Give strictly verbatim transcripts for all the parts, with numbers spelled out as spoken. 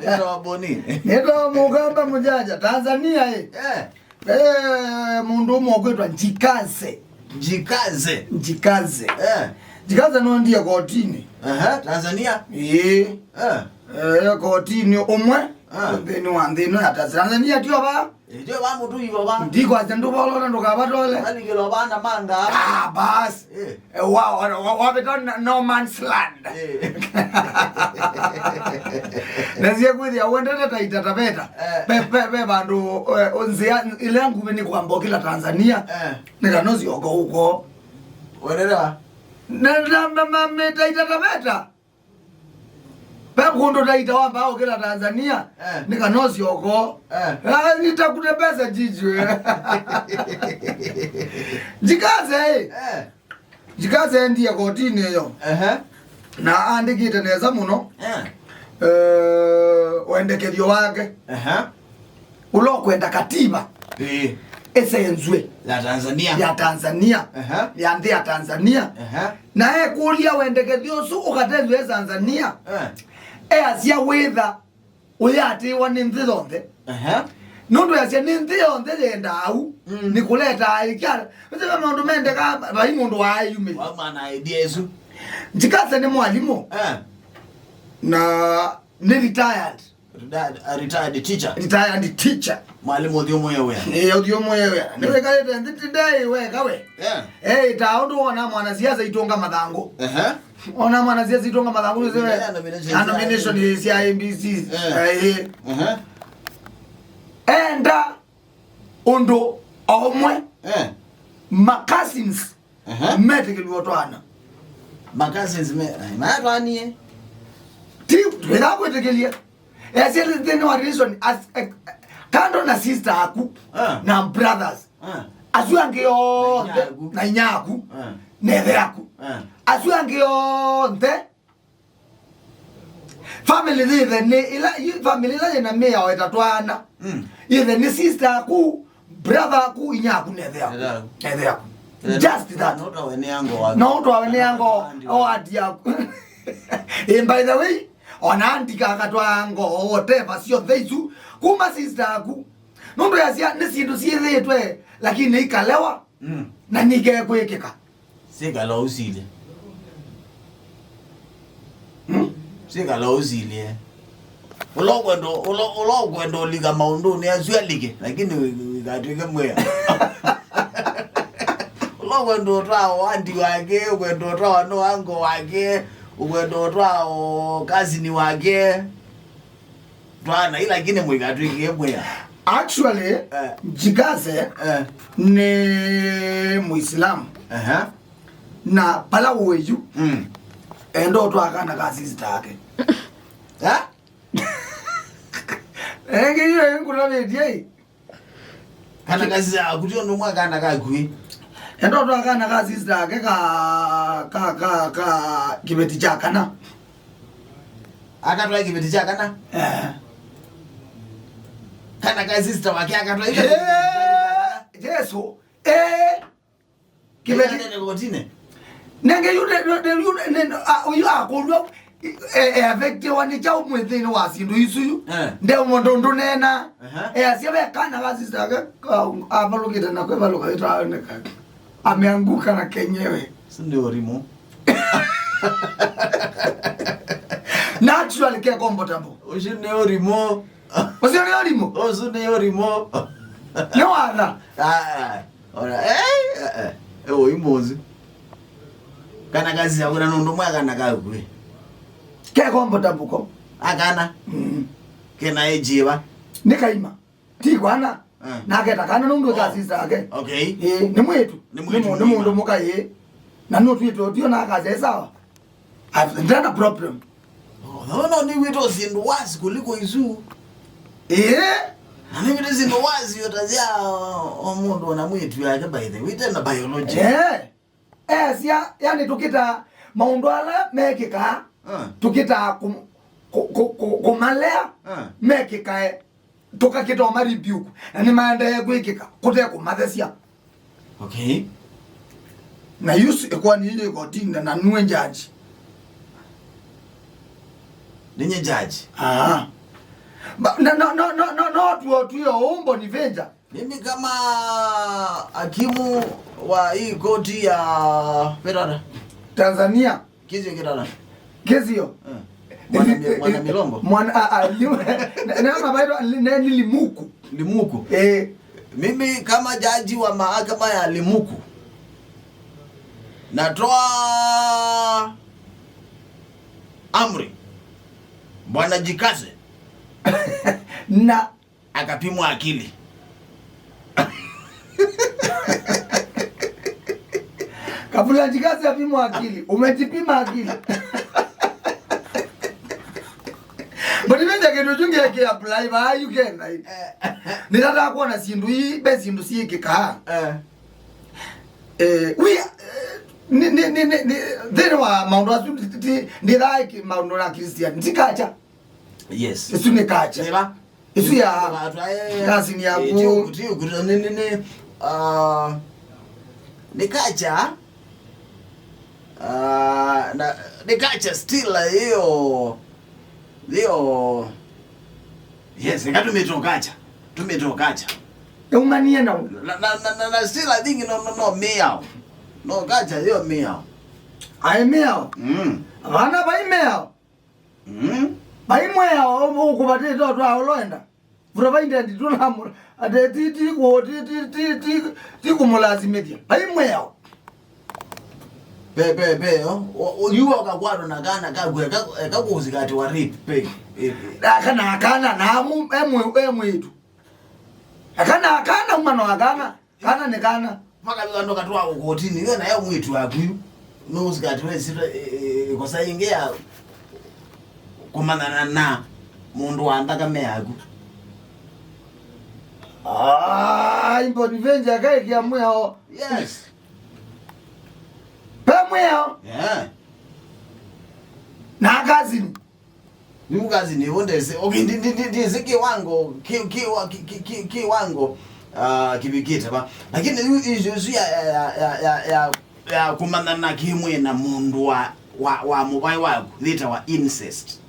Nĩtawa Boni. Nĩtawa Mũkamba Mũjaja, Tanzania ĩ. Eh. Eh, mũndũ ũmwe ũkwĩtwa Njikaze. Njikaze. Njikaze. Eh. Njikaze nondie kotinĩ. Aha, Tanzania. Ĩĩ. Eh. Eh, kotinĩ ũmwe. Ah. Nthĩnĩ wa nthĩ ĩno ya Tanzania. Tanzania tio va? Ĩtyo va mũtu ivo va. Ndikwasya ndũvolona ndũkavatole. Alikilo vana manga. Ah, bas. Eh. Eh, wa, wa, wa, wavĩta na- no man's land. Eh. Nasie kwĩthĩa wendete Taita Taveta. Eh. Ve, ve, ve vandũ, eh, nzĩa ĩla nguvĩ nĩ kwamba ũkĩla Tanzania. Eh. Nĩ kana ũsyoka ũko. Wenderea? Na, na, na, na, me Taita Taveta. Ve kũndũ Taita wambaa ũkĩla Tanzania, eh, nĩ kana ũsyoka. Eh. Ah, nitakute pesa jijwe. Njikaze, eh. Eh. Njikaze endie kotinĩ ĩyo. Ehe. Na andĩkĩte nesa mũno. Eh. Eh, wendekethyo wake. Ehe. Ũla ũkwenda katiba, ĩĩ, ĩsenzwe ya Tanzania. Ya Tanzania. Aha. Ya nthĩ ya Tanzania. Aha. Na ekũlya wendekethyo ũsu ũkatethw'e e Tanzania. Eh. Easya wĩtha ũyatĩĩwa nĩ nthĩ yonthe. Aha. Nũndũ easya nĩ nthĩ yonthe yendaa au, mm, nĩ kũletaa ĩkya. Ĩsĩ ve maũndũ mendeka, vai mũndũ waayumĩla. Wauma na idea ĩsu. Njikaze nĩ mwalimũ. Eh. Na nĩ retired. Retired, a retired teacher. Retired teacher. Mwalimu ũthiũmũĩe wĩa. Eh, ũthiũmũĩe wĩa. Nĩwĩkalĩte nthĩ today weka we. Yeah. Eh, ta ũndũ wona mwanasiasa itunga mathangũ. Ehe. Ona mwanasiasa itunga mathangũ, nĩ sĩwe. Yeah, nomination. Na nomination cia A B C. Yeah. Eh. Ehe. Enda ũndũ o ũmwe. Eh. Ma cousins. Aha. Metĩkĩlw'e ũtwaana. Ma cousins me, mayatwaanie. Ti, twĩthaa kwĩtĩkĩlya. Easya nthĩnĩ wa relation, as, eh, kando na sister aku, ah, na brothers. Ah. Asu angĩ onthe, na inya aku, na inya aku, ah, na ĩthe aku. Ah. Asu angĩ onthe, family yĩthe nĩ ĩla, ĩ family ĩla yĩna mĩao ĩtatwaana. Mm. Yĩthe nĩ sister aku, brother aku, inya aku, na ĩthe aku. Ĩthe aku. Ĩthe aku. Ĩthe just that. No ũtwawe nĩ ango waku. No ũtwawe nĩ ango, o andi aku. Eh, by the way, ona andika akatwa ango, whatever, syonthe isu, kuma sister aku. Nũndũ yasya nĩ syĩndũ syĩthĩĩtwe, lakini ikalewa, mm, na nikekwĩkĩka. Syĩkala ũsilye. Hmm? Syĩkala ũsilye. Ũla ũkwenda, ũla, ũla ũkwenda ũlika maũndũnĩ asu alike, lakini wĩ-, wĩkatw'ĩke mwĩa. Ũla ũkwenda ũtwaa o andi wake, ũkwenda ũtwaa no ango wake, ũkwenda ũtwaa o kasini wake. Twana, ila lakini mũikatwĩkĩe mwĩa. Actually, eh, Njikaze, eh, nĩ Muislamu. Aha. Na pala ũyu, mm, enda ũtwaa kana ka sister ake. Ha? Enge iyo nkũlavĩtie. Kana ka sister aku, ti ũndũ ũmwe kana kaku ĩ. Enda ũtwaa kana ka sister ake ka, ka, ka, ka kĩveti kya kana. Akatwae kĩveti kya kana? Eh. Kana ka sister wake akatwae kĩveti kya kana? Eh, Jesu. Eh. Kĩveti. Ĩndĩ kotini. Nenge yu ne, ne, ne, yu ne, ne, a, uyu akũlwa, e, e, affectiwa nĩ kyaũ mwĩ nthĩnĩ wa syĩndũ isu yu? Eh. Nde mũndũ ndũneena. Aha. E, asya ve kana ka sister ake, ka, avalũkĩte na kwĩvalũka ĩtaoneka. Ameanguka na kenyewe. Ũsu nĩ ũrimũ. Naturally ke comfortable. Ũsu nĩ ũrimũ. Ũsu nĩ ũrimũ. Ũsu nĩ ũrimũ. Nĩ watha. Ah, ona, eh, eh, eh, eh, ũimũ ũsu. Kana kasisya wĩra nũndũ mwa kana kakwĩ. Ke comfortable ko. Akana. Mm. Kena age va? Nĩ kaima. Ti kwana. Eh. Na aketa kana nũndũ ka sister ake. Okay. Eh, nĩ mwĩtu. Nĩ mwĩtu. Nĩ mũndũ mũka, eh. Na nũtwĩtwe ũtio na akasya sawa. I've not a problem. Oh, no, no, nĩwĩtwe syĩndũ worse kuliko isu. Eh? Na nĩwĩtwe syĩndũ worse yotasya o mũndũ ona mwĩtu yake, by the way, tena biology. Eh. Esya, yani tũkĩtaa maũndũ ala mekĩkaa, ah, tũkĩtaa kũ-, kũ-, kũ-, kũ-, kũmalea, ah, mekĩkae. Tũkakĩtoma rebuke, na nĩmaendee kwĩkĩka kũte kũmathesya. Okay. Na yu s-, ĩkoani yĩ ĩkotinĩ na nue judge. Ninye judge. Ah. Ba, no, no, no, no, no, no, tuo, tuo, umbo ni venja. Mimi kama hakimu wa hii koti ya Petata. Tanzania. Kizio Kitata. Kizio. Eh. Mwana mi-, mwana milongo. Mwana, a, a, li-, na, na, mabairo, li-, na, ni Limuku. Limuku. Eh. Mimi kama jaji wa mahakama ya Limuku, natoa amri. Bwana Jikaze. Na akapimwa akili. Kabula Jikaze apimwa akili. Umejipima akili. But mimi ndio kitu chungi ya kiapply ba you can. Nĩnataka kuona sindu ii, be sindu siĩkĩkaa. Eh. Eh, we, eh, ni, ni, ni, ni, ni, thĩnĩ wa maũndũ asu, ti, ti, ndĩthaĩki maũndũ na Christian. Ti culture. Yes. Isu nĩ culture. Nĩva? Isu ya cousin yaku. Ti ũku, ti ũku, nĩ, nĩ, nĩ, ah, nĩ culture. Ah, na, nĩ culture still, hiyo, hiyo. Yes, eka tumĩte culture. Tumĩte culture. Eumanie nau. Na, na, na, na, na still I think no, no, no, mĩao. No culture, hiyo mĩao. Ai mĩao. Mm. Vana vai mĩao. Mm. Vai mwĩao ũkũvatĩte ũtwaa ũla ũenda. Provided tũnamũ-, ate ti, ti, kũ-, ti, ti, ti, ti, ti kũmũlasimĩthya. Vai mwĩao. Pe, pe, pe, o, o, yu ũkakwatwa na kana kaku, eka, eka kũsikatiwa rape, pe, e, e. Aka na kana, na amu, e mwĩ-, e mwĩtu. Aka na kana, uma no akana. Kana nĩ kana. Makavika ndo katwa ũkotini, yo nayo mwĩtu waku yu. Nũsikatiwe sita, e, e, ĩkosa ĩngĩ ya kũmanyana na mũndũ wa nthakame yaku. Ah, imbo revenge akaĩkĩa mwĩao. Yes. Pe mwĩao. Yeah. Na cousin. Ni cousin, yu ndese. Okay, ndi, ndi, ndi, ndisi kiwango, ki, ki, wa, ki, ki, ki, kiwango, ah, kivikite va. Lakini yu issue isu ya, ya, ya kũmanyana kĩmwĩ na mũndũ wa, wa, wa mũvaĩ waku, yĩtawa incest.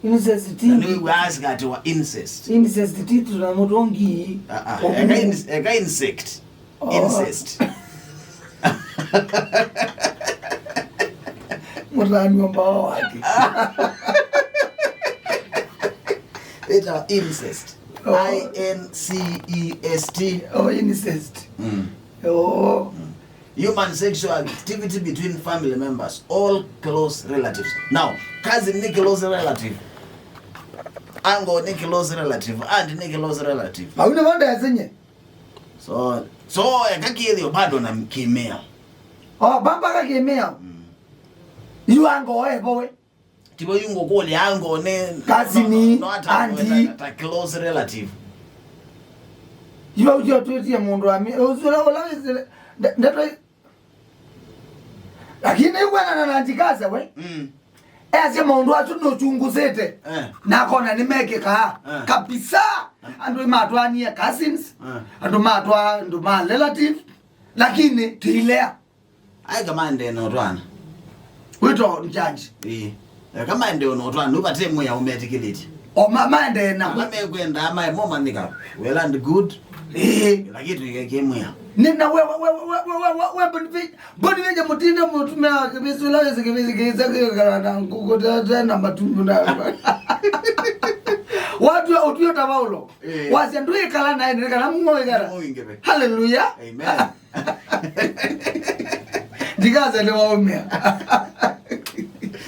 Incest ti. Na nĩ wĩw'aa asikati wa incest. Incest ti tũnyamũ tũngĩ. Ah, ah. Eka ins-, eka insect. Oh. Incest. Mũtani wa mbawa wake. Ĩtawa incest. Oh. I N C E S T. Oh, incest. Mm. Oh. Mm. Human sexual activity between family members, all close relatives. Now, cousin nĩ close relative. Uncle nĩ close relative. Aunt nĩ close relative. Mauna manda ya zenye. So, so, eka kĩthĩo bado na kĩmĩao. Oh, bamba ka kĩmĩao. Mm. Yu uncle evo we. Tivo yu ngũkũlya uncle nĩ cousin, no, no, no, ata auntie. Ta, ta close relative. Yu ũcio twĩtie mũndũ wa mi-, ũcio ũla, ũla wĩsĩle, nde-, ndeto i-, lakini ĩkwendana na Jikaze we. Mm. Esya maũndũ asu nũchunguzĩte. Eh. Na akona nĩmekĩkaa. Eh. Kabisa. Andũ matwanie cousins. Eh. Andũ matwa, andũ ma relative. Lakini tilea. Ai kama ende na ũtwana. Wĩto judge. Ĩĩ. Eh, kama ende na ũtwana, nũvate mwĩa ũmetĩkĩlĩtye. O ma-, maendee na. Ala mekwenda, amae mo manika. Well and good. Ĩĩ. Lakini tuike kĩmwĩa. Nĩ na we, we, Boniface, Boniface mũtinde mũtumĩa wa kĩvĩsĩ ũla wĩsĩ kĩvĩsĩ kĩĩsa kĩkala na ngũkũ tete na matumbu na. Watw'a ũtw'ĩo ta Vaulo. Ĩĩ. Wasya ndwĩkala naĩ nĩ kana mumo wĩkala. Mumo wĩngĩve. Hallelujah. Amen. Jikaze nĩwaũmĩa.